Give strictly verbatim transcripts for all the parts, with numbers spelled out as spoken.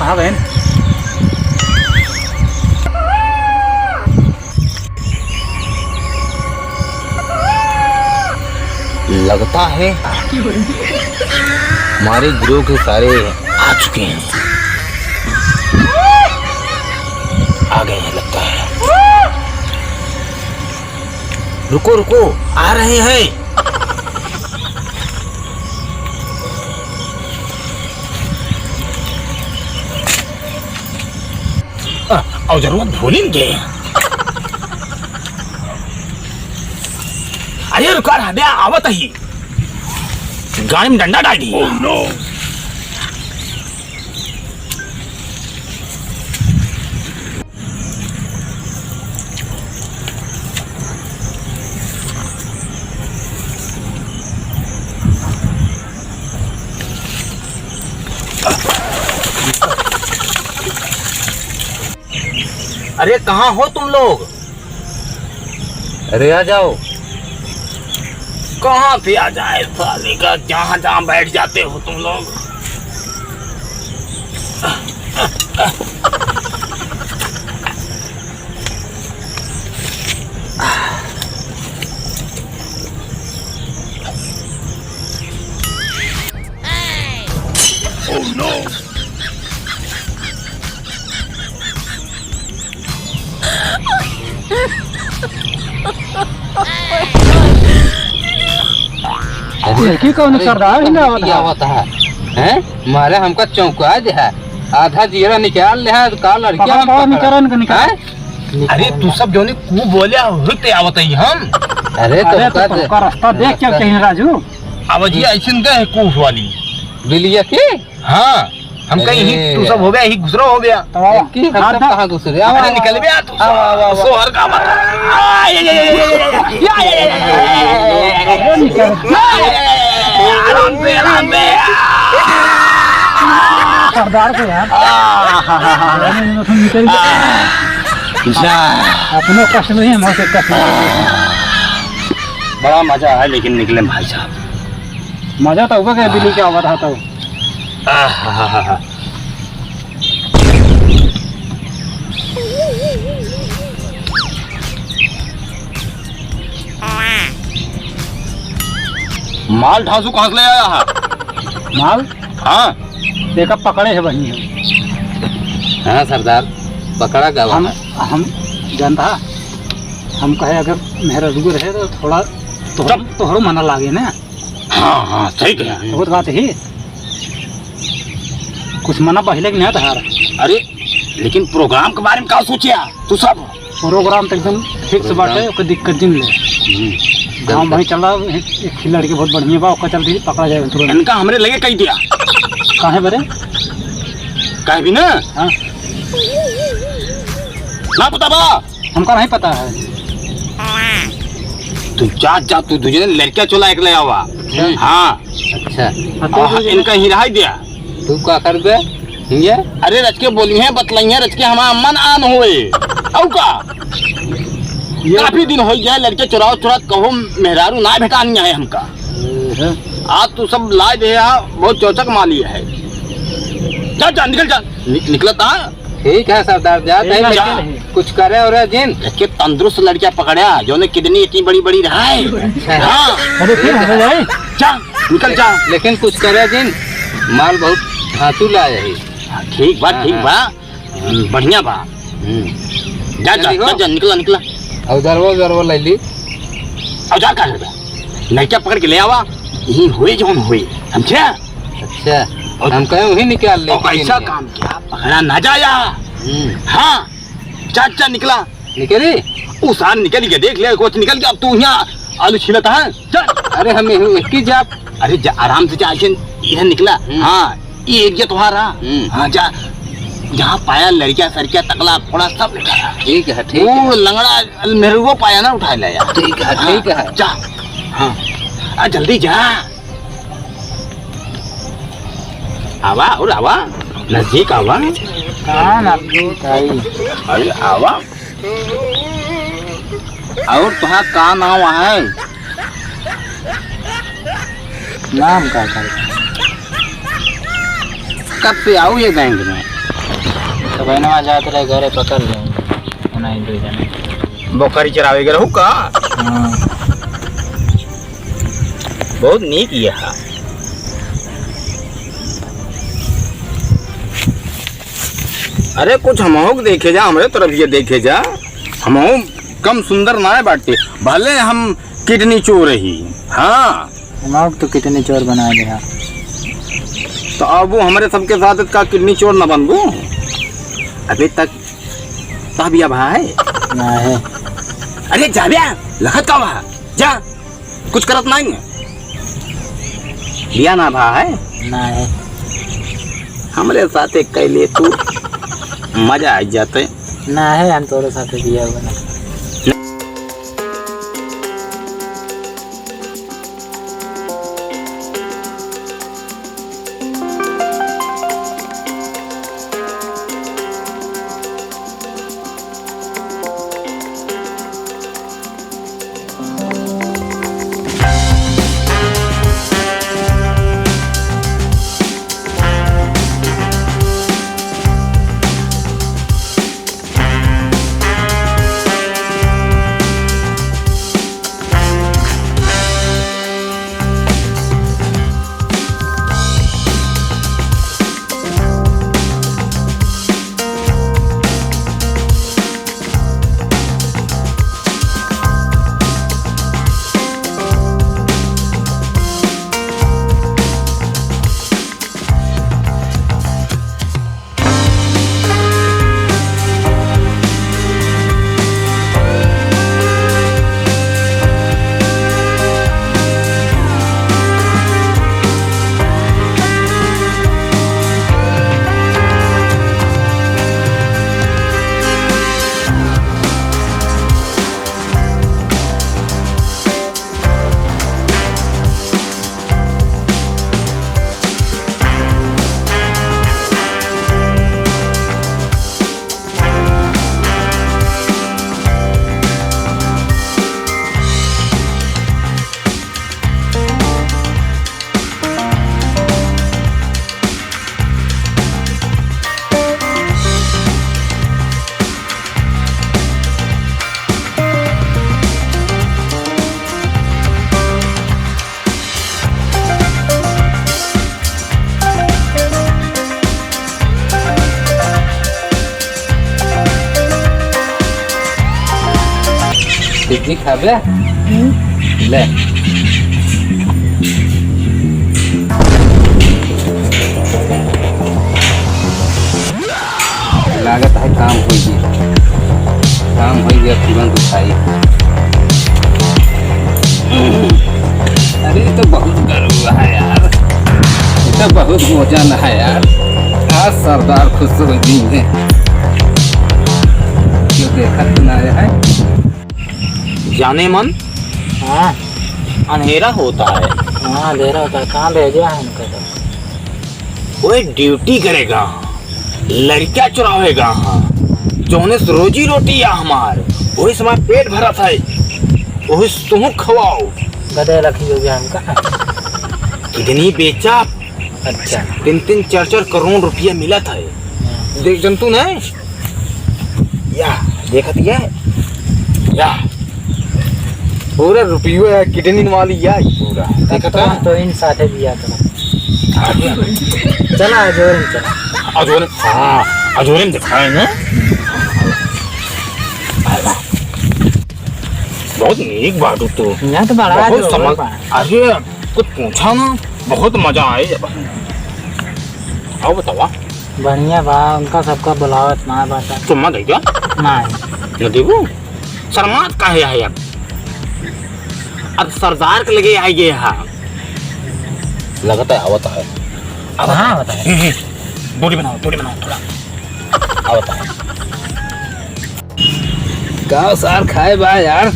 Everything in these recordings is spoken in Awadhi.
कहाँ गए? लगता है हमारे गिरोह के सारे आ चुके हैं, आ गए हैं लगता है। रुको, रुको, आ रहे हैं। अ, औजरवा भूलिन गए। अरे रुका रहा बे, आवत ही। गाड़ी में डंडा डाल दिए। Oh, no। अरे, कहाँ हो तुम लोग? अरे, आ जाओ। कहाँ पे आ जाए साले का, जहाँ जहाँ बैठ जाते हो तुम लोग। Oh no! अरे, लड़की कौन अरे, सरदार ही ना ये आवत क्या है। होता है? हैं? मारे हमका चौंका दे है। आधा जीरा निकाल ले है, का लड़की पकड़, हम पकड़, पकड़। निकाल इनका, निकाल। हैं? अरे, तू सब जौनी कू बोल्या होते आवत ही हम। अरे, तो अरे, तो का तुमका रास्ता देख क्या रास्ता कहीं, राजू? अब जी ऐसन का है कूफ वाली। बिलिया की? हाँ, हम कहीं ही अरे। तू सब हो गया, ही घुसरो हो गया। तो आओ। एक ही हम हाथ सब दा। कहाँ घुसरे? आओ, अरे आओ, निकल आओ। बे, तू आओ, आओ, आओ, आओ। सोहर का मत। आ, ये, ये, ये, ये, ये। अरे निकल। आ, ये, ये, ये, ये। आराम से, आराम से। सरदार को यार। आ, हा, हा, हा। अरे, निकल। आ, जा। अपनो कष्ट नहीं, हमसे कष्ट नहीं। बड़ा मजा आया लेकिन निकले में भाई साहब। मजा तो हुआ के बिल्ली के आवत हा तो। आहाहाहा। माल ढांसू कहाँ से ले आया है? माल? हाँ। देखा पकड़े है वहीं है। हाँ सरदार, पकड़ा गवा हम, है। हम जानता, हम कहे अगर मेहरा रुगो रहे तो थोड़ा तोहर-, चुप। तोहरो मना लागे ना। हाँ, हाँ, सही कहा। बहुत बात ही। कुछ मना पहिले के नहीं तहार। अरे, लेकिन प्रोग्राम के बारे में का सोचिया तू सब? प्रोग्राम तो एकदम फिक्स प्रोग्राम। बाटे, ओकर दिक्कत जिन ले। हम्म। हाँ, वहीं चला, एक, एक लड़की बहुत बढ़िया बा, ओकर चलती पकड़ा जाए तुरंत। इनका हमरे लगे कही दिया। काहे बरे? कहे भी ना? हाँ। ना पता बा? हमका नहीं पता है। तू जा, जा, तू दूजे लड़का चोला एक ले आवा। अच्छा। हाँ। अच्छा। हाँ, तो आह, दूजे इनका ही रहाई दिया। तू का करबे? हिंगे? अरे रचके बोली है, बतलाई है, रचके हमारा मन आन होए। औ का? ये काफी दिन हो गया लड़के चुराव चुराव कहो मेहरारू ना भेटानी है हमका। हम्म। आज तू सब लाए दे यहाँ, बहुत चौचक माली है। जा, जा, निकल जा। नि-, निकलता है। ठीक है सरदार, जात है, ठीक है, लेकिन जा। कुछ करे और जिन। देखिए, तंदुरुस्त लड़कियां पकड़या, जो ने किडनी इतनी बड़ी बड़ी रहा है। अच्छा। हाँ। अरे फिर हमें जाए। जा, निकल जा। लेकिन कुछ करे जिन, माल बहुत धांसू लाए है। ठीक बा, हाँ, ठीक हाँ। बा, बढ़िया बा। हम्म। जा, जा, जल्दी हो। जा, जा, निकला, निकला। औजारवा, औजारवा ले ली। औजार का करबा? लड़कियां पकड़ के ले आवा, यही हुए जौन हुए, समझा? अच्छा, और हम कहे वही निकाल ले, और किसी ऐसा ने। काम किया, पकड़ा ना जाया। हम्म। हाँ, जा, जा, निकला। निकली? उ सार निकल गया, देख ले, कुछ निकल गया, अब तू यहाँ आलू छीलता है? चल। अरे, हम यही एक ही जाप। अरे, जा, आराम से जा, ऐसे इधर निकला। हम्म। हाँ, ये एक ये तुम्हारा। हम्म। हाँ, जा, जहाँ पाया लड़कियाँ, सड़कियाँ, तकला, फोड़ा, सब निकाला। ठीक है, ठीक वो है। लंगड़ा मेरे वो पाया ना, उठा ले यार। ठीक है, हाँ, ठीक है। जा। हाँ। आ, जल्दी जा। आवा, और आवा, नजदीक आवा। कहाँ नजदीक आई? अरे आवा। और तुहार का नाम है? नाम का करे? कब से आऊ ये बैंक में? तो बहनवा जात रहे घरे, पकड़ ले। उन्हीं दो जने। बकरी चरावे गए रहू का? हाँ। बहुत नीक ये हा। अरे कुछ हमहू के देखे जा, हमरे तरफ ये देखे जा। हमहू कम सुंदर ना बाटे, भले हम किडनी चोर ही। हाँ। हमहू तो किडनी चोर बना दे हा। तो अब वो हमरे सबके साथ का किडनी चोर ना बनबू? अभी तक तब या भा है? ना है। अरे जा बे, लखत का भा? जा, कुछ करत नहीं है। बिया ना भा है? ना है। हमरे साथे कैले तू मजा आ जाते। ना है, हम तोरे साथे बिया हुआ ना। टिकली खाबे? हम्म। ले। लागत है काम होइ गया, काम होइ गया, तुरंत उठाई। अरे, ये तो बहुत गर्व है यार, ये तो बहुत वजन है यार। आज सरदार खुश होइ गए हैं, क्यों देखत ना है। जाने मन, हाँ। अंधेरा होता है। हाँ, अंधेरा होता है। कहाँ भेजे हैं उनका तो? वो एक ड्यूटी करेगा, लड़का चुरावेगा, हाँ। जौने से रोजी रोटी या हमार, वही से हमार पेट भरत है, वही से तुहूँ खवाओ। गधे रखी हो गया हमका। किडनी बेचा, अच्छा। तीन तीन चार चार करोड़ रुपया मिलत है। हाँ। देख जंतु नहीं, या, देखत या, या, पूरा रुपयो है, किडनी वाली या, पूरा। देखत तो, है? तो इन साथे बिया करो। चला, अजोरे में चला। अजोरे, हाँ, अजोरे में दिखाए ना। बहुत नीक बाटू तू। यहाँ तो बड़ा बहुत जो समझ, बड़ा। अरे, कुछ पूछा ना, बहुत मजा आए। आओ बतावा। बढ़िया बा, उनका सबका बुलावत ना बाटा। चुम्मा दे क्या? नहीं। न देबू? शर्मात काहे है अब? अब सरदार के लगे आइगे हा। लगता है, आवत है। कहाँ आवत है? हम्म, हम्म। दूरी बनाओ, दूरी बनाओ थोड़ा। आवत है। का सार खाए बा यार,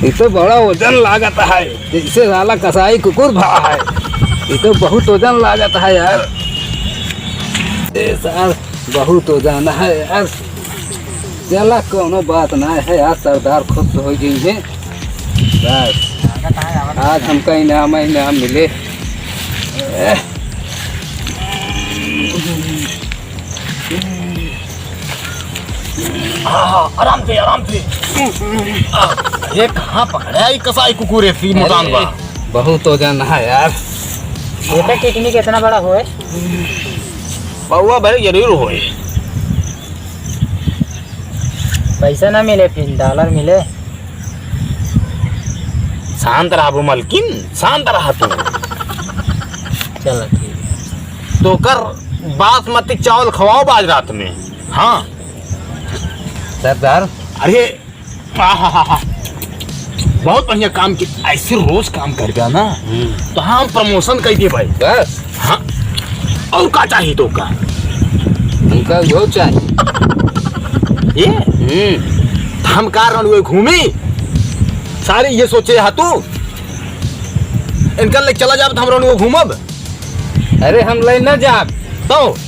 ये तो बड़ा वजन लागत है, जैसे साला कसाई कुकुर भा है। ये तो बहुत वजन लागत है यार, ये सार बहुत वजन है यार। चला, कोनो बात ना है यार, सरदार खुश होइ गई है। बस, आज हमका इनाम, इनाम मिले। एह। हाँ, हाँ, आराम से, आराम से। अरे, कहाँ पकड़ा है ये कसाई कुकुर है, सी मुतान बा? अरे, बहुत वजन है यार। ये तो किडनी कितना बड़ा होए? पौवा भर जरूर होए। पैसा ना मिले, फिर डॉलर मिले। शांत रहबो मलकिन, शांत रह तू। चलो, ठीक है। तो कर बासमती चावल खवाओ आज रात में। हाँ। सरदार। अरे, आहाहाहा। बहुत बढ़िया काम की, ऐसे रोज काम कर गया ना, हम्म। तो हम promotion कर दिए भाई। बस। हाँ। और का चाहिए तो का? हमका वो चाहिए। ये? हम्म। तो हम का रनवे घूमी? सारे ये सोचे हा तू? इनका ले चला जाब तो हम रनवे घूमब? अरे, हम ले ना जाब। तो?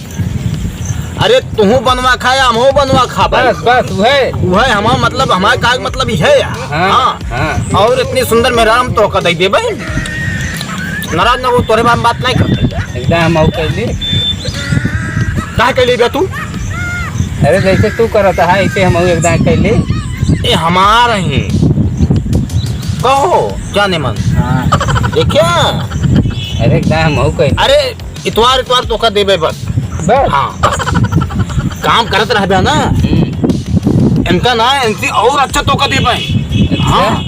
अरे, तुहू बनवा खा या हमहू बनवा खा भाई। बस, बस, उहे। उहे हमार मतलब, हमार का मतलब इहे है यार। हाँ, हाँ। हाँ। और इतनी सुंदर मेहरारू हम तोहका दे देबे। नाराज ना हो, तोरे बारे में बात नहीं करते। एकदम हम और कर ली। काहे कर ली बे तू? अरे, जैसे तू करत है, ऐसे हम और एकदम कर ली। ए, हमार ही। कहो, जाने मन। हाँ। देखिया। अरे, एकदम हम और कर ली। अरे, इतवार, इतवार तोका देबे बस। बस? हाँ, बस। काम करत रहबे ना। हम्म। इनका ना, इनसे और अच्छा तोका देबे। अच्छा। हाँ।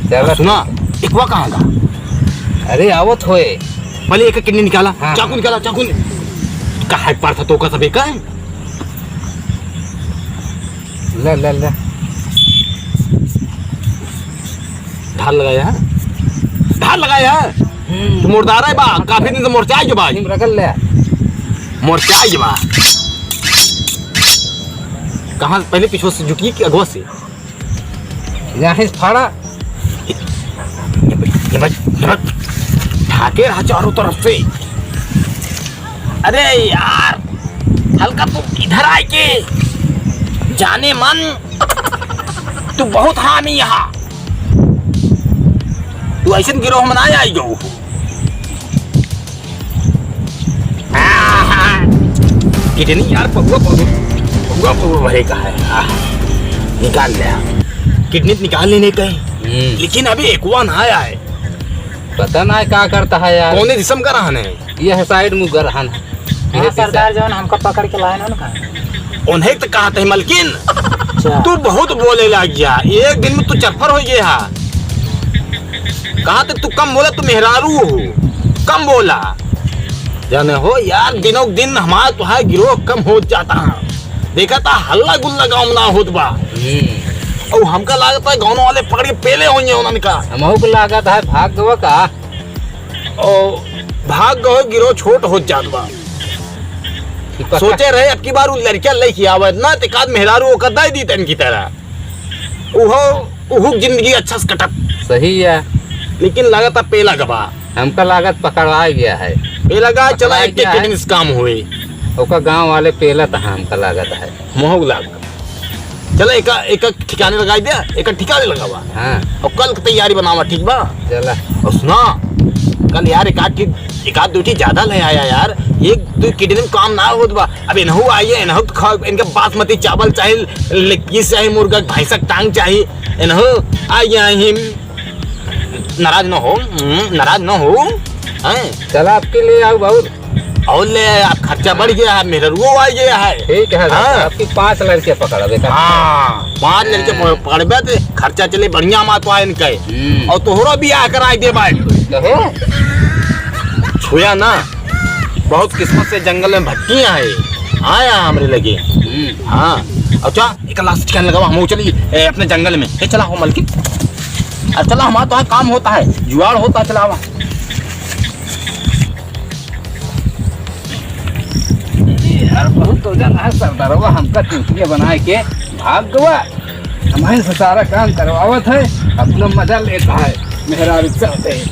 चलो। सुना, एकवा कहाँ गा? अरे, आवत होए। पहले एक किडनी निकाला। हाँ। चाकू निकाला, चाकू नि-, कहाँ पर था तोका सब एक है? ले, ले, ले। धार लगाया है? धार लगाया है? हम्म। तो मुर्दार है बा, काफी दिन से मोर्चा आई बा। तुम रगड़ ले। मोर्चा आई बा। कहाँ से? पहले पीछे से झुकी कि अगवा से? यहाँ से फाड़ा। ये बच, ये बच, ये बच। ढाके रहा चारों तरफ से। अरे यार, हल्का तू इधर आए के जाने मन, तू बहुत हामी यहाँ। तू ऐसे गिरोह में ना आई जाऊ। आहा, किडनी यार, पौवा, पौवा, पौवा, पौवा भरे का है। आह, निकाल ले। किडनी निकाल लेने का है। हम्म। लेकिन अभी एकवा ना आया है। पता ना है का करता है यार। कौने दिसम का रहन है? यह साइड मुगर हन। हाँ, यह सरदार, दिशा। जौन हमका पकड़ के लाए ना उनका। उन्हें तो कहा थे मलकिन, अच्छा। तू बहुत बोले लाग गया, एक दिन में तू चरफर हो गया हा। कहा थे तू कम बोला, तू मेहरारू हो, कम बोला। जाने हो यार, दिनों दिन हमारा तुहार गिरोह कम हो जाता है। देखा था हल्ला गुल्ला गाँव में ना होत बा। हम्म। और हमका लागत है गाँव वाले पकड़ के पेले होइए उन्हन का। हमहू को लागत है भाग गवा का। ओ, भाग गो गिरो छोट होत जात बा। पक्का। सोचे रहे अब की बार उ लड़किया लेके आवे, ना ते काद मेहरारू ओकर दे दी तन की तरह। उहो, उहु जिंदगी अच्छा से कटत। सही है। लेकिन लागत अब पेला गबा। हमका लागत पकड़वा गया है। पेला गा, चला पकड़वा एक गया है। किडनी से काम होए। ओकर गांव वाले पेला त हमका लागत है। मोहग लाग। चला, एका, एका ठिकाने लगाई दे, एका ठिकाने लगावा। हाँ। और कल की तैयारी बनावा, ठीक बा? चला। और सुना, कल यार एक आध ठी-, एक आध दो ठी ज्यादा ले आया यार, एक दो किडनी में काम ना होत बा। अब इनहू आइए, इनहू तो खा, इनके बासमती चावल चाही, लेग पीस चाही, मुर्गा भैंसा के टांग चाही, इनहू आइए, आइए, नाराज न हो, हम्म, नाराज न हो, हैं? चला, आपके लिए आओ बहुत। और ले, अब खर्चा बढ़ गया है, मेहररुओ आ गया है। ठीक है, हाँ। आपकी पांच लड़के पकड़बे कर। हाँ, पांच लड़के हाँ। पकड़-, पकड़बे तो खर्चा चले बढ़िया मात आए इनके। हम्म। और तोहरा बियाह कराई दे भाई। कहो। छुया ना, बहुत किस्मत से जंगल में भटकी आए, आया हमरे लगे। हम्म। हाँ, अच्छा, एक लाश ठिकाने लगावा, हम चली, ए, अपने जंगल में। ए, चला हो मलकिन, अब चला, हमारा तो काम होता है, जुआड़ होता, चलावा। अरे यार, बहुत वजन है सरदारवा, हमका चूतिया बनाए के भाग गवा। हमारे से सारा काम करवावत है, अपना मजा लेता है, मेहरारू चलते।